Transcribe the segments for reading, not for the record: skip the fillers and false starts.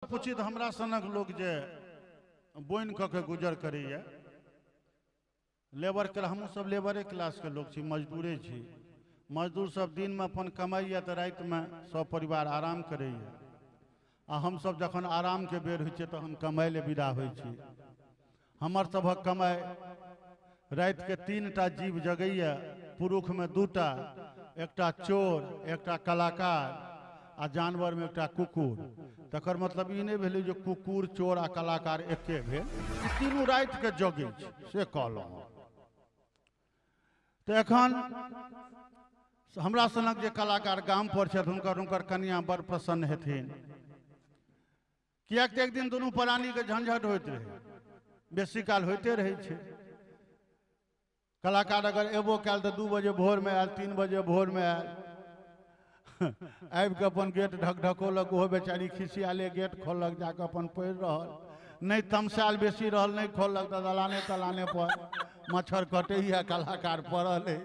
पूछी तऽ हमरा सनक लोक जे बोनि कऽ के गुजर करैए, लेबर के, हमहूँ सब लेबरे क्लासके लोक छी, मजदूरे छी। मजदूर सब दिनमे अपन कमाइए तऽ रातिमे सब परिवार आराम करैए, आ हमसब जखन आरामके बेर होइ छै तहन कमाइ लए विदा होइ छी। हमर सभक कमाइ रातिके 3टा जीव जगैए, पुरुषमे 2टा, एकटा चोर, एकटा कलाकार, आ जानवरमे एकटा कुकुर। तकर मतलब ई नहि भेलै जे कुकुर, चोर आ कलाकार एके भेल। ई तीनू रातिके जगै छै से कहलहुँ। तऽ एखन हमरा सनक जे कलाकार गाम पर छथि, हुनकर हुनकर कनिया बड़ प्रसन्न हेथिन, किएक तऽ एक दिन दुनू प्राणीके झंझट होइत रहै, बेसी काल होइते रहै छै। कलाकार अगर एबो कयल तऽ 2 बजे भोरमे आयल, 3 बजे भोरमे आयल, आबि कऽ अपन गेट ढकढकौलक, ओहो बेचारी खिसियाले गेट खोललक, जाकऽ अपन पड़ि रहल, नहि तमसायल बेसी रहल, नहि खोललक तऽ दलाने तलाने पर मच्छर कटैए, कलाकार पड़ल अछि।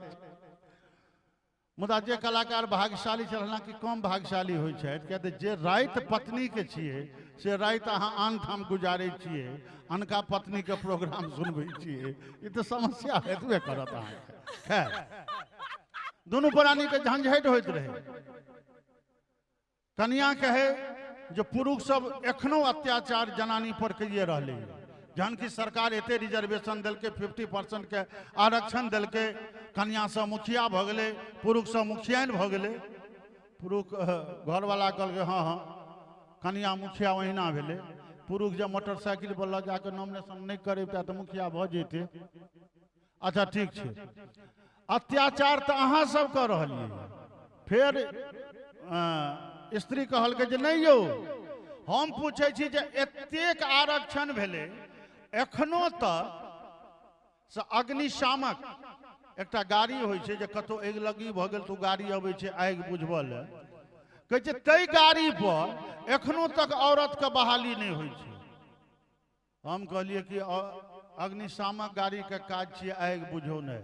मुदा जे कलाकार भाग्यशाली छल, हालांकि कम भाग्यशाली होइ छथि, किया तऽ जे राति पत्नीके छियै से राति अहाँ आन ठाम गुजारै छियै, अनका पत्नीके प्रोग्राम सुनबै छियै, ई तऽ समस्या हेतबे करत अहाँके। खैर, दुनू प्राणीके झंझटि होइत रहै। कनिया कहे जे पुरुष सब एखनो अत्याचार जनानी पर कहिए रहलै, जहन कि सरकार एते रिजर्वेशन देलकै, 50% के आरक्षण देलकै, कनिया सब मुखिया भऽ गेलै, पुरुष सब मुखियाइन भऽ गेलै। पुरुष घरवाला कहलकै हँ हँ कनिया मुखिया ओहिना भेलै, पुरुष जे मोटरसाइकिल पर लऽ जाकऽ नॉमिनेशन नहि करेतै तऽ मुखिया भऽ जेतै। अच्छा ठीक छै, अत्याचार तऽ अहाँ सब कऽ रहलियै। फेर स्त्री कहलकै जे नहि यौ, हम पूछै छी जे एतेक आरक्षण भेलै, एखनो तक से अग्निशामक एकटा गाड़ी होइ छै जे कतहु अगिलगी भऽ गेल तऽ ओ गाड़ी अबै छै आगि बुझबऽ लए, कहै छै ताहि गाड़ी पर एखनो तक औरतके बहाली नहि होइ छै। हम कहलियै कि अग्निशामक गाड़ीके काज छियै आगि बुझौनाइ,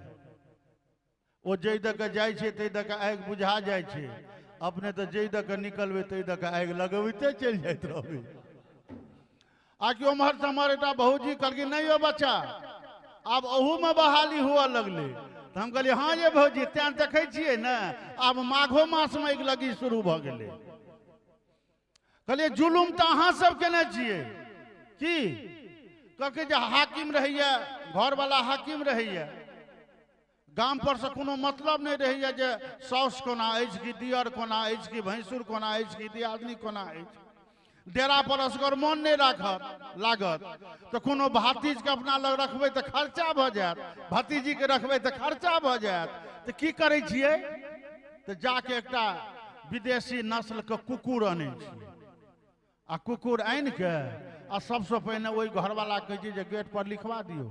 ओ जाहि दऽ कऽ जाइ छै ताहि दऽ कऽ आगि बुझा जाइ छै, अपने तऽ जाहि दऽ कऽ निकलबै ताहि दऽ कऽ आगि लगबिते चलि जाइत रहबै। आकि ओम्हरसँ हमर एकटा भौजी कहलखिन नहि यौ बच्चा, आब ओहूमे बहाली हुअ लगलै। तऽ हम कहलियै हँ ये भौजी, तैँ देखै छियै ने आब माघो मासमे अगिलगी शुरू भऽ गेलै। कहलियै जुलुम तऽ अहाँ सब केने छियै की? कहलकै जे हाकिम रहैया, घरवाला हाकिम रहैया, गाम पर से कोनो मतलब नहि रहैया जे साउस कोना अछि कि दियर कोना अछि कि भैंसुर कोना अछि कि दियादनी कोना अछि। डेरा पर असगर मन नहि राखत लागत तऽ कोनो भातिजके अपना लग रखबै तऽ खर्चा भऽ जायत, भतीजीके रखबै तऽ खर्चा भऽ जायत, तऽ की करै छियै तऽ जाके एकटा विदेशी नस्लके कुकुर अनै छियै, आ कुकुर आनिके आ सबसँ पहिने ओहि घरवाला कहै छै जे गेट पर लिखवा दियौ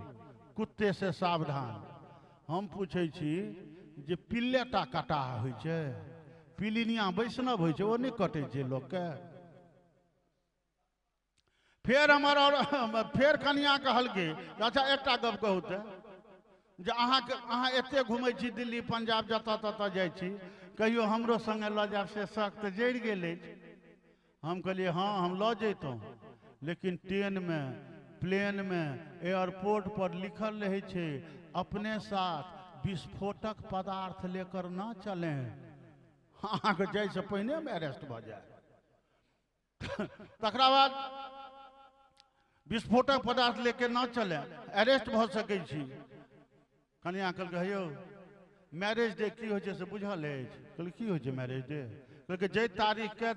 कुत्ते से सावधान। हम पूछै छी जे पिल्लेटा कटाह होइ छै, पिलिनिया वैष्णव होइ छै, ओ नहि कटै छै लोकके? फेर हमर और फेर कनिया कहलकै अच्छा एकटा गप कहू तऽ जे अहाँके अहाँ एते घुमै छी दिल्ली पंजाब जतऽ ततऽ जाइ छी, कहियो हमरो संगे लऽ जायब से शख तऽ जरि गेल अछि। हम कहलियै हँ हम लऽ जैतहुँ, लेकिन ट्रेनमे प्लेनमे एयरपोर्ट पर लिखल रहै छै अपने साथ विस्फोटक पदार्थ लेकर न चलें, अहाँके जाइसँ पहिने अरेस्ट भऽ जायत। तकरा बाद विस्फोटक पदार्थ लेके न चले, अरेस्ट भऽ सकै छी। कनिया कहलकै हे यौ मैरेज डे की होइ छै से बुझल अछि? कहलियै की होइ छै मैरेज डे? कहलकै जाहि तारीखके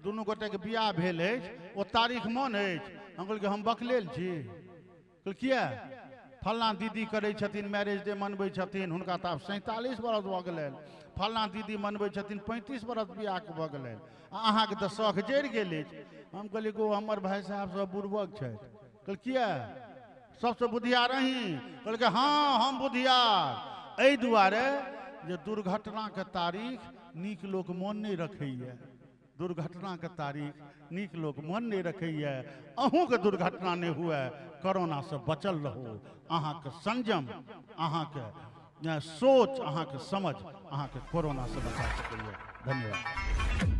दुनू गोटेके बियाह भेल अछि ओ तारीख मन अछि? हम कहलियै हम बकलेल छी। कहलियै किया? फल्लाँ दीदी करै छथिन मैरेज डे मनबै छथिन, हुनका तऽ आब 47 बरस भऽ गेलनि, फल्लाँ दीदी मनबै छथिन 35 बरस बियाहके भऽ गेलनि, आ अहाँके तऽ शौख जरि गेल अछि। हम कहलियै कि ओ हमर भाय साहब सब बुड़बक छथि। कहल किया? सबसँ बुधियार अहीं? कहलकै हँ हम बुधियार एहि दुआरे जे दुर्घटनाके तारीख नीक लोक मोन नहि रखैए, दुर्घटनाके तारीख नीक लोक मन नहि रखैए, अहूँके दुर्घटना नहि हुए, कोरोनासँ बचल रहू। अहाँके संयम, अहाँके सोच, अहाँके समझ अहाँके कोरोनासँ बचा सकैए। धन्यवाद।